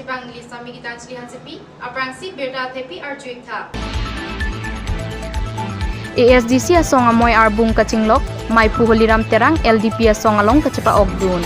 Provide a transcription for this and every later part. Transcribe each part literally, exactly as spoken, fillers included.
Bang Lisa Migitanjli Hansepi, aphrangsi birta thepi arju-ik tha. A S D C asong amoi arbung kachinglok, maiphu Holiram Terang L D P asong along kachepa-okdun.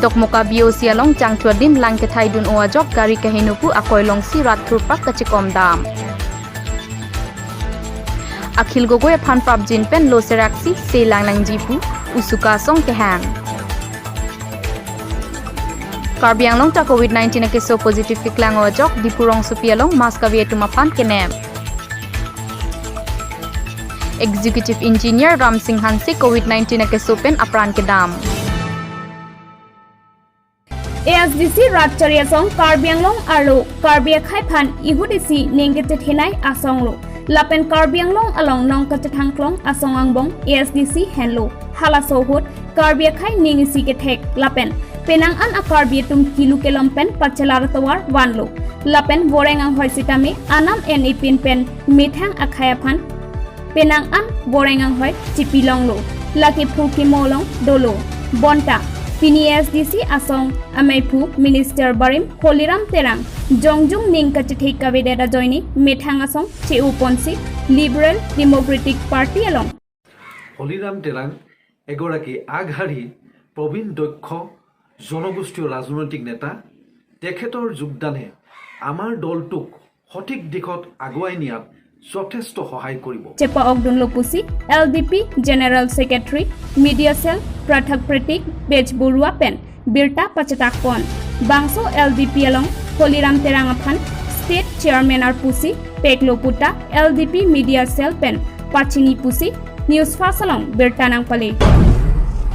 Dokmoka B O C along Jangthu adim lang kethai dun-o ajok gari kaheno pu akoi longsi rat thurpak kachekom dam. Akhil Gogoi aphan prapjin pen lo seraksi selang langji pu usuka asong kehang. Karbi Anglong ta covid nineteen akeso positive keklang-o ajok Diphu rongsopi along mass kave atum aphan kenep. Executive Engineer Ramsing Hanse covid nineteen akeso pen apran kedam. A S D C rat chari asong Karbi Anglong arlo Karbi akhei aphan ihut isi ning kachethenei asong lo. Lapen Karbi Anglong along nong kachethangklong asong angbong A S D C henlo. Halaso ahut Karbi akhei ning isi kethek lapen penang an a-Karbi atum kilu kelom pen pachelar tovar vanlo. Lapen voreng anghoi sitame anam en ipin pen methang akhei aphan penang an voreng anghoi chipilonglo. Lake phu kimo along dolo. Bonta pini A S D C asong amaiphu Minister barim Holiram Terang jongjung ning kachethe kavedet ajoine methang asong che-oponsi Liberal Democratic Party along Holiram Terang এগৰাকী আগশাৰী প্ৰবীণ দক্ষ জনগোষ্ঠীয় ৰাজনৈতিক নেতা। তেখেতৰ যোগদানে আমাৰ দলটোক সঠিক দিশত আগুৱাই নিয়াত যথেষ্ট সহায় কৰিব। Chepa-okdunlo pusi L D P General Secretary Media Cell Prathak Pratik Bej Borua pen birta pachetakpon. Bangso L D P along Holiram Terang aphan State Chairman arpusi peklo puta L D P Media Cell pen pachini pusi News Fast along birta nangpale.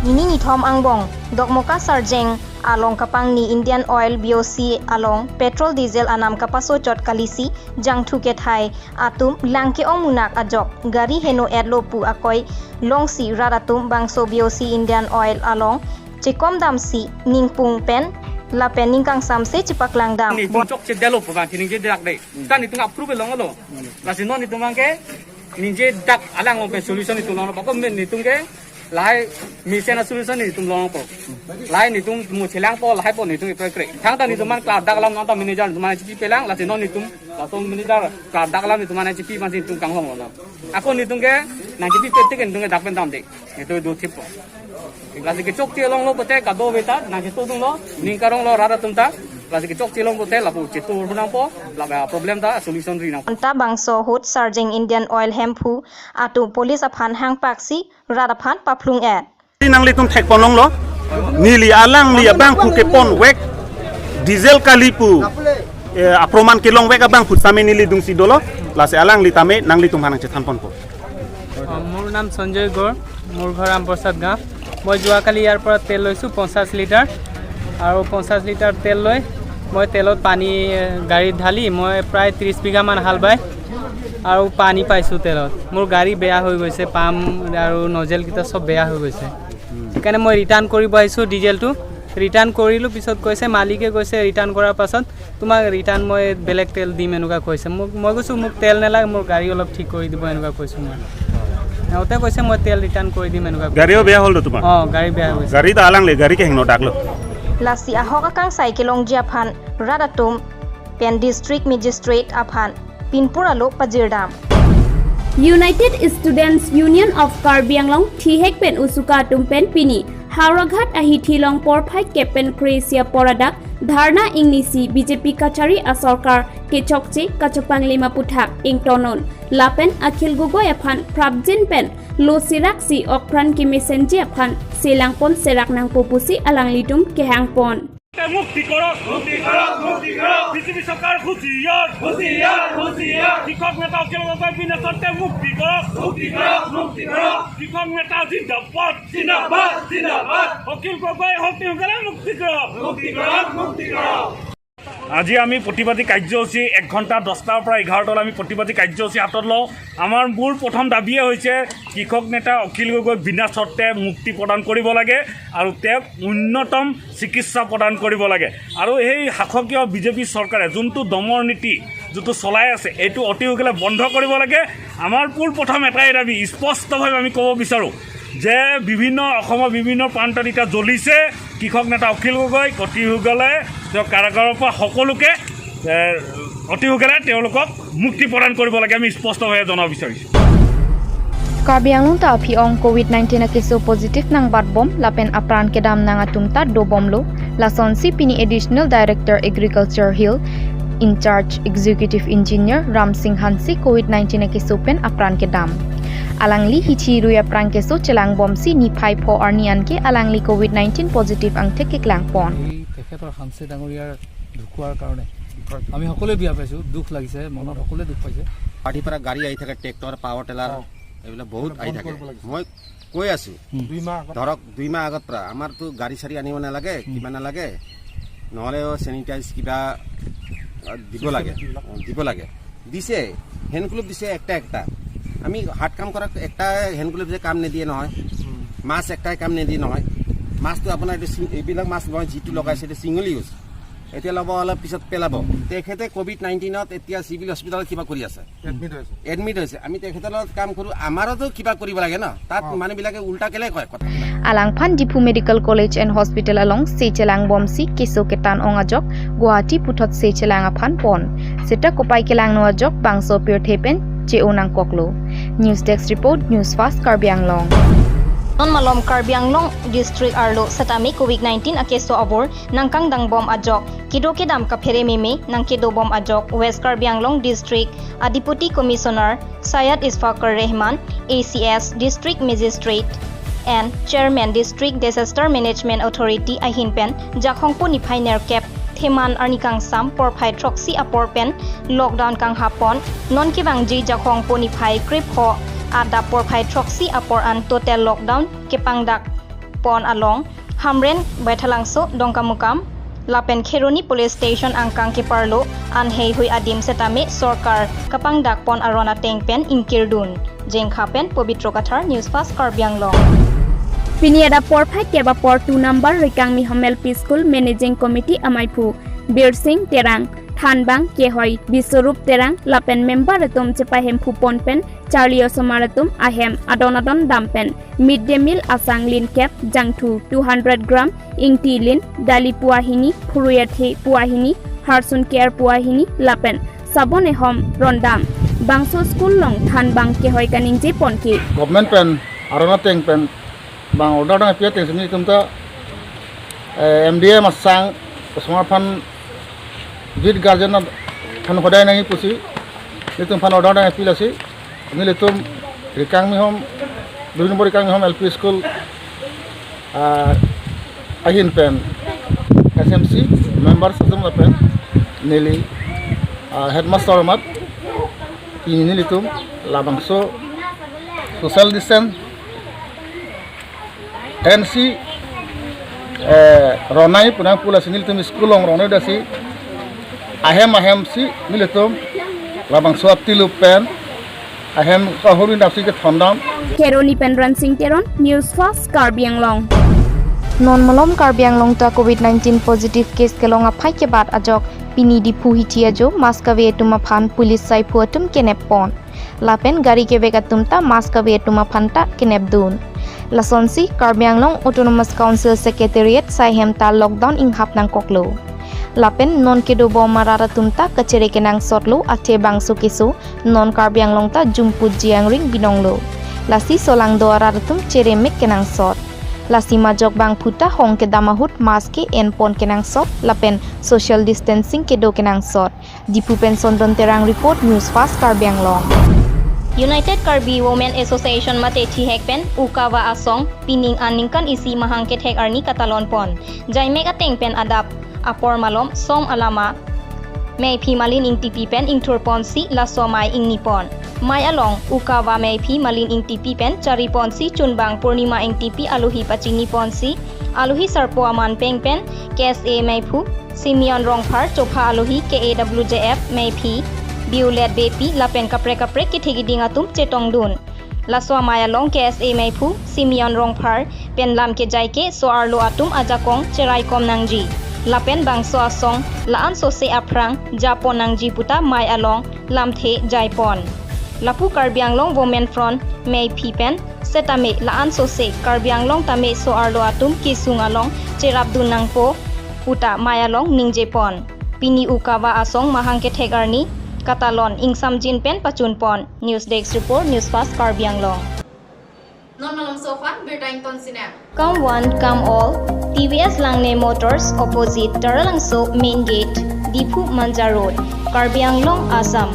Nini nithom angbong, Dokmoka Sarjeng along kapangni Indian Oil B O C along petrol diesel anam kapasochot kalisi Jangthu kethai atum lang ke-ong munak ajok gari heno-etlo pu akoi longsi rat atum bangso B O C Indian Oil along chekom damsi ningpung pen lapen ningkangsam se chepaklang dam. Netum chokche detlo pu bang ningjedak dei. Ta netum approve longlo. Lasi non netum bang ke ningjedak alang along pen solution netum longpo. Ko men netum ke lahai mesen a-solution netum longpo. Lahai netum mu chelangpo, lahaipo netum iprekre. Thangta netum aphan klardak alam nangta manager netum aphan chipipelang, lasi non netum laso manager klardak alam netum aphan chipi aphansi netum kanglonglo. Ako netum ke nangchipi petik netum ke dak pen damde. Netum do thippo. Lasi kechokche longlo pote kadokave ta nangchetongdunlo, ning karonglo rat atum ta. Lasi kechokche long pote lapu chetong nangpo, la problem ta solution ri nang. Anta bangso ahut Sarjeng Indian Oil hemphu atum police aphan hangpaksi rat aphan paphlung-et. Nanglitum thekponlonglo, neli alangli abangphu kepon vek, diesel kali pu, eh, aproman kelong vek abangphu same neli dungsi dolo, lasi alangli tame nanglitum aphan nangchethanponpo. অ, মোৰ নাম সঞ্জয় গৌৰ, মোৰ ঘৰ ৰামপ্ৰসাদ গাঁও। মই যোৱাকালি ইয়াৰ পৰা তেল লৈছোঁ পঞ্চাছ লিটাৰ, আৰু পঞ্চাছ লিটাৰ তেল লৈ মই তেলত পানী, এ, গাড়ীত ঢালি মই প্ৰায় ত্ৰিছ বিঘামান হাল বাই আৰু পানী পাইছোঁ তেলত। মোৰ গাড়ী বেয়া হৈ গৈছে, পাম্প আৰু নজেলকেইটা চব বেয়া হৈ গৈছে। সেইকাৰণে মই ৰিটাৰ্ণ কৰিব আহিছোঁ ডিজেলটো। ৰিটাৰ্ণ কৰিলোঁ, পিছত কৈছে, মালিকে কৈছে, ৰিটাৰ্ণ কৰাৰ পাছত তোমাক ৰিটাৰ্ণ মই বেলেগ তেল দিম, এনেকুৱা কৈছে। মোক, মই কৈছোঁ, "মোক তেল নালাগে, মোৰ গাড়ী অলপ ঠিক কৰি দিব," এনেকুৱা কৈছোঁ মই। সিহঁতে কৈছে, "মই তেল ৰিটাৰ্ণ কৰি দিম," এনেকুৱা কৈছে। গাড়ীও বেয়া হ'ল তো তোমাৰ? অ, গাড়ী বেয়া হৈ গৈছে। গাড়ী তো আলাংলে, গাড়ী কেহেং নডাকলো? Lasi ahok akangsai kelongji aphan rat atum pen district magistrate aphan pinpur alo pajirdam. United Students Union of Karbi Anglong thihek pen usuka atum pen pini Howraghat ahithi along porphai kep pen kre-isi apor adak dharna ingnisi B J P kachari asorkar kechokche kachepanglim aputhak ingtonnon lapen Akhil Gogoi aphan prapjin pen lo seraksi okpran kemesenji aphan selangpon serak nangpo pusi alanglitum kehangpon. মুক্তি করক, মুক্তি করক, মুক্তি করক। বিজেপি সরকার হুঁশিয়ার, হুঁশিয়ার, হুঁশিয়ার। কৃষক নেতা অখিল গগৈ বিনা শর্তে মুক্তি করক, মুক্তি করক, মুক্তি করক। কৃষক নেতা জিন্দাবাদ, জিন্দাবাদ, জিন্দাবাদ। অখিল গগৈ হক দিন গেলে মুক্তি করক, মুক্তি করক, মুক্তি করক। আজি আমি প্ৰতিবাদী কাৰ্যসূচী এক ঘণ্টা দহটাৰ পৰা এঘাৰটালৈ আমি প্ৰতিবাদী কাৰ্যসূচী হাতত লওঁ। আমাৰ মূল প্ৰথম দাবীয়ে হৈছে কৃষক নেতা অখিল গগৈ বিনা চৰ্তে মুক্তি প্ৰদান কৰিব লাগে আৰু তেওঁক উন্নতম চিকিৎসা প্ৰদান কৰিব লাগে। আৰু এই শাসকীয় বিজেপি চৰকাৰে যোনটো দমনৰ নীতি, যিটো চলাই আছে, এইটো অতি সোনকালে বন্ধ কৰিব লাগে। আমাৰ পোন প্ৰথম এটাই দাবী, স্পষ্টভাৱে আমি ক'ব বিচাৰোঁ যে বিভিন্ন, অসমৰ বিভিন্ন প্ৰান্তত এতিয়া জ্বলিছে, কৃষক নেতা অখিল গগৈক অতি সোনকালে তেওঁ কাৰাগাৰৰ পৰা সকলোকে, এ, অতি সোনকালে তেওঁলোকক মুক্তি প্ৰদান কৰিব লাগে, আমি স্পষ্টভাৱে জনাব বিচাৰিছোঁ। Karbi Anglong ta aphi-ong covid nineteen akeso positive nangbatbom lapen apran kedam nang atum ta dobomlo. Lasonsi pini Additional Director Agriculture Hill in charge Executive Engineer Ramsing Hanse covid nineteen akeso pen apran kedam. Alangli hithi rui apran keso chelangbomsi niphai pho arni anke alangli covid nineteen positive angthek keklangpon. এই তেখেতৰ হানছে ডাঙৰীয়াৰ ঢুকুৱাৰ কাৰণে আমি সকলোৱে বেয়া পাইছোঁ, দুখ লাগিছে, মনত সকলোৱে দুখ পাইছে। পাৰ্টিৰ পৰা গাড়ী আহি থাকে, ট্ৰেক্টৰ, পাৱাৰ টিলাৰ, অ। এইবিলাক বহুত এইবিলাক আহি বন্ধ থাকে। কৰিব লাগিছে। মই কৈ আছো, হুম। দুই মাহ আগত। ধৰক, দুই মাহ আগৰ পৰা আমাৰতো গাড়ী চাড়ী আনিব নালাগে, হুম। কিবা নালাগে, নহ'লেও চেনিটাইজ কিবা, আ, দিব লাগে। চিষ্টেম এইবিলাক। অ, দিব লাগে। দিছে, হেণ্ড গ্লোভ দিছে একটা একটা। আমি হাত কাম কৰা একটা হেণ্ড গ্লোভ যে কাম নিদিয়ে নহয়, হুম। মাস্ক একটাই কাম নিদিয়ে নহয়। মাস্কটো আপোনাৰ এইটো চিং-, এইবিলাক মাস্ক নহয়, যিটো লগাইছে এইটো ছিংগল ইউজ। এতিয়া ল'ব, অলপ পিছত পেলাব। তেখেতে কভিড নাইণ্টিনত এতিয়া চিভিল হস্পিটেলত কিবা কৰি আছে। এডমিট হৈছে। এডমিট হৈছে। আমি তেখেতৰ লগত কাম কৰোঁ, আমাৰোতো কিবা কৰিব লাগে ন? তাত অ। মানুহবিলাকে উল্টা কেলে কয় কথা? Alangphan Diphu Medical College and Hospital along se chelangbomsi keso ketan ong ajok Guwahati puthot se chelang aphan pon. Seta kopai kelangno ajok bangso pirthe pen che-o nangkoklo. News Desk Report, News Fast Karbi Anglong. Non malom Karbi Anglong District arlo setame covid nineteen akeso abor nangkangdangbom ajok kedo kedam kaphere meme nangkedobom ajok West Karbi Anglong District a Deputy Commissioner Syed Ishfaqur Rahman, A C S, District Magistrate and Chairman District Disaster Management Authority ahin pen Jakhong po niphai nerkep Theman arni kangsam porphai throksi apor pen lockdown kanghapon, non kevangji Jakhong po niphai krepho adap porphai throksi apor an total lockdown kepangdakpon along Hamren, Baithalangso, Dongkamukam lapen Kheroni Police Station angkang keparlo an heihui adim setame sorkar kapangdakpon aron ateng pen ingkirdun. Jengkha pen Pobitro Kathar, News Fast Karbi Anglong. Pini adap porphai kep apor two number Rikangmihom L P School Managing Committee amaiphu Birsing Terang, thanbang kehoi Biswarup Terang lapen member atum chepahemphupon pen charli osomar atum ahem adon adon dam pen mid day meal asang linkep jangthu two hundred gram, ingti lin, dali puahini, phurui athe puahini, harsun ker puahini lapen sabon ehom rondam. Bangso school along thanbang kehoi kaningjepon ke. Government pen, aron ateng pen, bang order dang aphi ateng si nelitum ta, eh, M D M asang osomar aphan with guardian aphan hodai nangji pusi nelitum aphan order dang aphi lasi nelitum Rikangmihom, dui number Rikangmihom L P School, ah, ahin pen S M C members atum lapen neli, ah, headmaster amat pini nelitum labangso social distance N C, eh, ronai pu nang pu lasi nelitum school along ronai dasi ahem ahem si nelitum labangso atilu pen ahem kahuri napsi kethondam. Kheroni pen Ransing Teron, News Fast Karbi Anglong. Non malom Karbi Anglong ta covid nineteen positive case kelong aphai kebat ajok pini Diphu hithi ajo mass kave atum aphan police saiphu atum kenep pon. Lapen gari kevek atum ta mass kave atum aphan ta kenepdun. Lasonsi Karbi Anglong Autonomous Council Secretariat saihem ta lockdown inghap nangkoklo. Lapen non kedobom arat atum ta kachere kenangsotlo, athe bangso keso non Karbi Anglong ta jumput jiangring binonglo. Lasi solangdo arat atum cheremek kenangsot. Lasi majok bangphu ta hong kedam ahut mask ke-enpon kenangsot lapen social distancing kedo kenangsot. Diphu pen Sondon Terang report, News Fast Karbi Anglong. United Karbi Women Association mate thihek pen UKWA asong pining an ningkan isi mahang kethek arni katalon pon. Jaimek ateng pen adap apor malom som alama meiphi Malin Ingtipi pen ingthur ponsi laso amei ingni pon. Mei along UKWA meiphi Malin Ingtipi pen chari ponsi chunbang Purnima Ingtipi alohi pachini ponsi alohi sarpo aman peng pen K S A meiphu Simeon Rongphar, chopha alohi K A W J F meiphi Beulet Beypi lapen kaprek kaprek kethe keding atum chetongdun. Laso amei along K S A meiphu Simeon Rongphar pen lam kejai ke so-arlo atum ajakong cheraikom nangji. Lapen bangso asong la-an sose aphrang japon nangji puta mei along lamthe jaipon. Lapu Karbi Anglong Women Front meiphi pen setame la-an sose Karbi Anglong tame so-arlo atum kesung along cherapdun nangpo puta mei along ningjepon. Pini Ukava asong mahang kethek arni katalon ingsamjin pen pachunpon. News Desk Report, News Fast Karbi Anglong. Non malomso aphan birta ingtonsinang. Come one, come all. T V S Langne Motors, opposite Taralangso Main Gate, Diphu Manja Road, Karbi Anglong, Assam.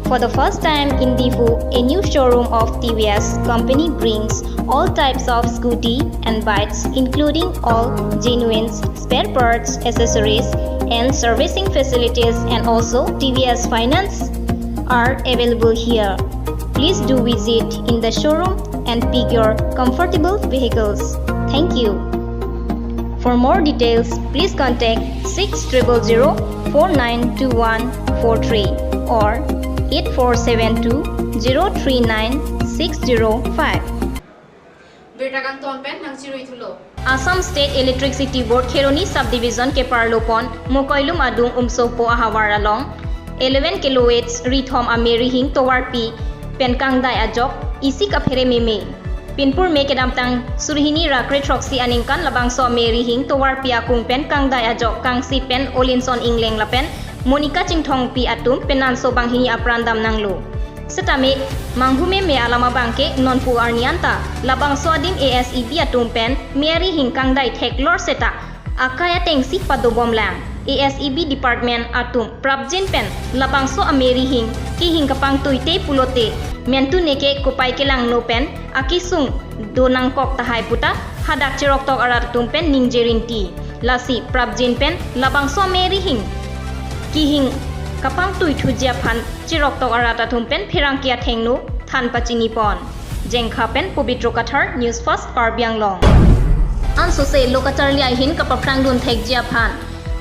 For the first time in Diphu, a new showroom of T V S company brings all types of scooty and bikes, including all genuine spare parts, accessories, and servicing facilities, and also T V S finance are available here. Please do visit in the showroom and pick your comfortable vehicles. Thank you. For more details, please contact six triple zero four nine two one four three or eight four seven two zero three nine six zero five. Birta kangton pen nangchirui thulo. Assam State Electricity Board Kheroni Subdivision keparlopon Mokoilum adung Umsopo ahavar along eleven kilowatt rithom ame rihing tovarpi pen kangdai ajok isi kaphere meme. Pinpur me kedamtang surhini ra krethroksi aningkan labangso ame rihing tovarpi akung pen kangdai ajok Kangsi pen Olinson Ingleng lapen Monica Chinthongpi atum penanso banghini apran damnanglo. Setame manghu meme alam abangke nonpu arni anta labangso adim A S E B atum pen me arihing kangdai theklor seta akai atengsi padobomlang. A S E B department atum prapjin pen labangso ame rihing kehing kapangtuite pulote mentu neke kopai kelangno pen akesung do nangkok tahai puta hadak cheroktok arat atum pen ningje rinti. Lasi prapjin pen labangso ame rihing kehing kapangtui thuji aphan cheroktok arat atum pen pherangke athengno than pachinipon. Jengkha pen Pobitro Kathar, News Fast Karbi Anglong. Ansose lo kacharli ahin kapaphrangdun thekji aphan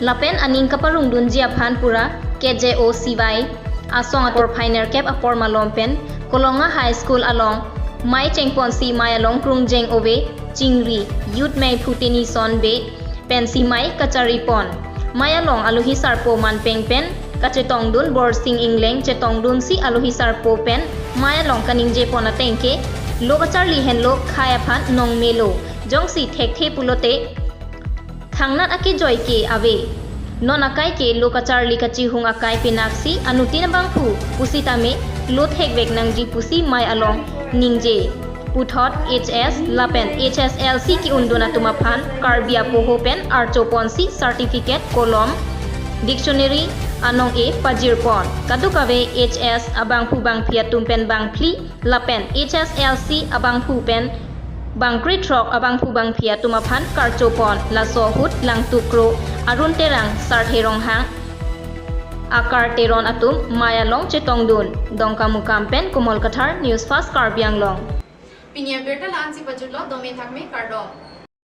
lapen aning kaparongdunji aphan pura K J O C Y asong atum apor phainer kep apor malom pen Kolonga High School along mei chengponsi mei along krungjeng ove chingri Youth Meiphu Tenison Bey pensi mei kacharipon. Mei along alohi sarpo manpeng pen kachetongdun Borsing Ingleng chetongdunsi alohi sarpo pen mei along kaningjepon atengke lo kacharli henlo khei aphan nongmelo. Jongsi thekthe pulote thangnat akejoi ke ave. Non akai ke lo kacharli kachihung akai penaksi anuttin abangphu pusitame lo thekvek nangji pusi mei along ningje. Puthot H S lapen H S L C ke-undun atum aphan Karbi apoho pen archoponsi certificate, kolom, dictionary anong-e pajirpon. Kadokave H S abangphu bangphi atum pen bangphli lapen H S L C abangphu pen bangkrethrok abangphu bangphi atum aphan karchopon. Laso ahut Langtuk Kro, Arun Terang, Sarthe Ronghang, Akar Teron atum mei along chetongdun. Dongkamukam pen Komol Kathar, News Fast Karbi Anglong. Pini abirta la-ansi pajutlo, dome thakme, kardom.